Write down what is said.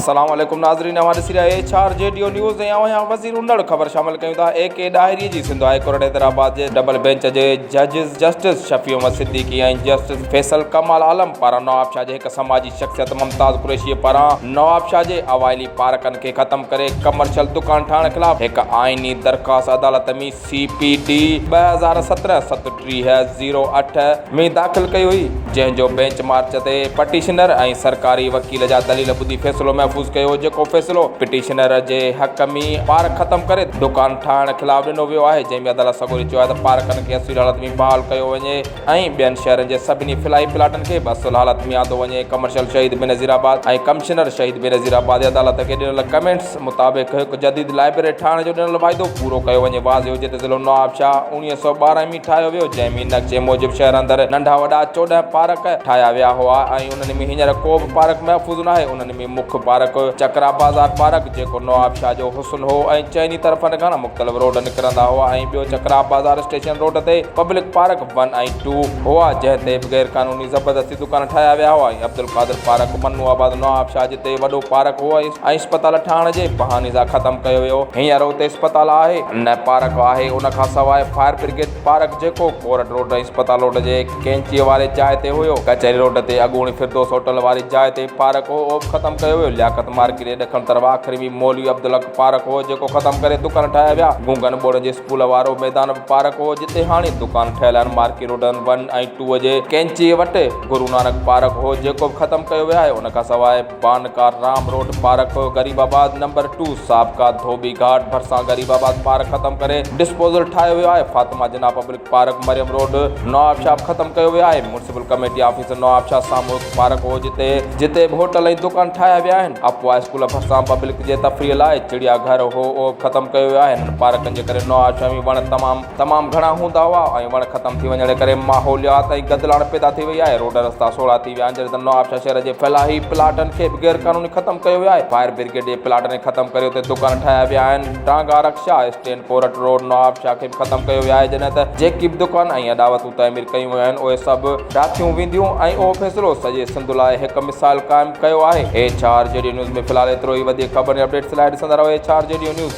السلام عليڪم ناظرين اوهان ڏسي رهيا H R G D news ۽ اوهان وزير انڙ خبر شامل ڪيون ٿا اي ڪي ڏاهري جي سنڌ هاء ڪورٽ حيدرآباد جي ڊبل بينچ جي ججز جسٽس شفيع احمد صديقي ۽ جسٽس فيصل ڪمال عالم پاران نوابشاهه جي هڪ سماجي شخصيت ممتاز قريشي پاران نوابشاهه جي اوائلي پارڪن کي ختم ڪري ڪمرشل دڪان ٺاهڻ خلاف هڪ آئيني درخواست عدالت ۾ سي پي ڊي 2017 37 08 ۾ داخل ڪئي هئي، جنهن جو بينچ مارچ تي پٽيشنر ۽ سرڪاري وڪيل جا دليل ٻڌي فيصلو محفوظ ڪيو، جيڪو فيصلو پٽيشنر جي حق ۾ پارڪ ختم ڪري دڪان ٺاهڻ خلاف ڏنو ويو آهي، جنهن ۾ عدالت سڳوري چيو آهي ته پارڪن کي اصلي حالت ۾ بحال ڪيو وڃي ۽ ٻين شهرن جي سڀني فلاحي پلاٽن کي به اصل حالت ۾ آندو وڃي، ڪمرشل شهيد بينظيرآباد ۽ ڪمشنر شهيد بينظيرآباد جي عدالت کي ڏنل ڪمينٽس مطابق هڪ جديد لائبريري ٺاهڻ جو ڏنل واعدو پورو ڪيو وڃي. واضح هجي ته ضلعو نوابشاهه 1912 ۾ ٺاهيو ويو، جنهن ۾ نقشي موجب شهر اندر ننڍا وڏا 14 پارڪ ٺاهيا ويا هئا ۽ انهن ۾ هينئر ڪو به پارڪ محفوظ ناهي. انهن ۾ مک پارڪ چڪرا بازار پارڪ جيڪو نوابشاهه جو حسن هو ۽ چئني طرفن کان مختلف روڊ نڪرندا هئا ۽ ٻيو چڪرا بازار اسٽيشن روڊ تي پبلڪ پارڪ ون ۽ ٽو هئا، جنهن تي به غيرقانوني زبردستي دڪان ٺاهيا ويا هئا ۽ عبدالقادر پارڪ منو آباد نوابشاهه جتي وڏو پارڪ هو ۽ ۽ اسپتال ٺاهڻ جي بهاني سان ختم ڪيو ويو. هينئر اتي اسپتال آهي نه پارڪ آهي. ان کان سواء فائر برگيڊ پارڪ جيڪو ڪورٽ روڊ ۽ اسپتال روڊ جي ڪينچيء واري جاء تي هيو. ڪچهري روڊ تي اڳوڻي فردوس هوٽل واري جاء تي پارڪ هو اهو به ختم ڪيو ويو. لياقت مارڪيٽ جي ڏکڻ طرف آخري ۾ مولوي عبدالحق پارڪ هو جيڪو ختم ڪري دڪان ٺاهيا ويا. گونگن ٻوڙن جي اسڪول وارو ميدان به پارڪ هو جتي هاڻي دڪان ٺهيل آهن. مارڪيٽ روڊ ون ۽ ٽو جي ڪينچيء وٽ گرو نانڪ پارڪ هو جيڪو به ختم ڪيو ويو آهي. ان کان سواء. Banka Ram road park Gharibabad number two سابقه ڌوٻي گهاٽ ڀرسان غريب آباد پارڪ ختم ڪري ڊسپوزل ٺاهيو ويو آهي Fatima Jinnah public park Maryam road Nawabshah به ختم ڪيو ويو آهي ميونسپل ڪميٽي آفيس نوابشاهه سامهون هڪ پارڪ هو جتي جتي به هوٽل ۽ دڪان ٺاهيا ويا آهن اپوا اسڪول ڀرسان پبلڪ جي تفريح لاء چڙيا گهر هو اهو به ختم ڪيو ويو آهي هنن پارڪن جي ڪري نوابشاهه ۾ وڻ تمام تمام گهڻا هوندا هئا ۽ وڻ ختم ٿي وڃڻ جي ڪري ماحوليات ۽ گدلاڻ پيدا ٿي وئي آهي، روڊ رستا سوڙها ٿي ويا آهن، جڏهن ته نوابشاهه شهر جي فلاحي پلاٽن کي به غير قانوني ختم ڪيو ويو آهي، فائر برگيڊ جي پلاٽن کي ختم ڪري اتي دڪان ٺاهيا ويا آهن، ٽانگا rickshaw stand court road Nawabshah کي به ختم ڪيو ويو آهي، جڏهن ته جيڪي به دڪان ۽ اڏاوتون تعمير ڪيون ويون آهن اهي سڀ ڊاٿيون وينديون ۽ اهو فيصلو سڄي سنڌ لاء هڪ مثال قائم ڪيو آهي. H R G D news ۾ في الحال ايترو ئي وڌيڪ خبرن ۽ اپڊيٽس لاء ڏسندا رهو H R G D news.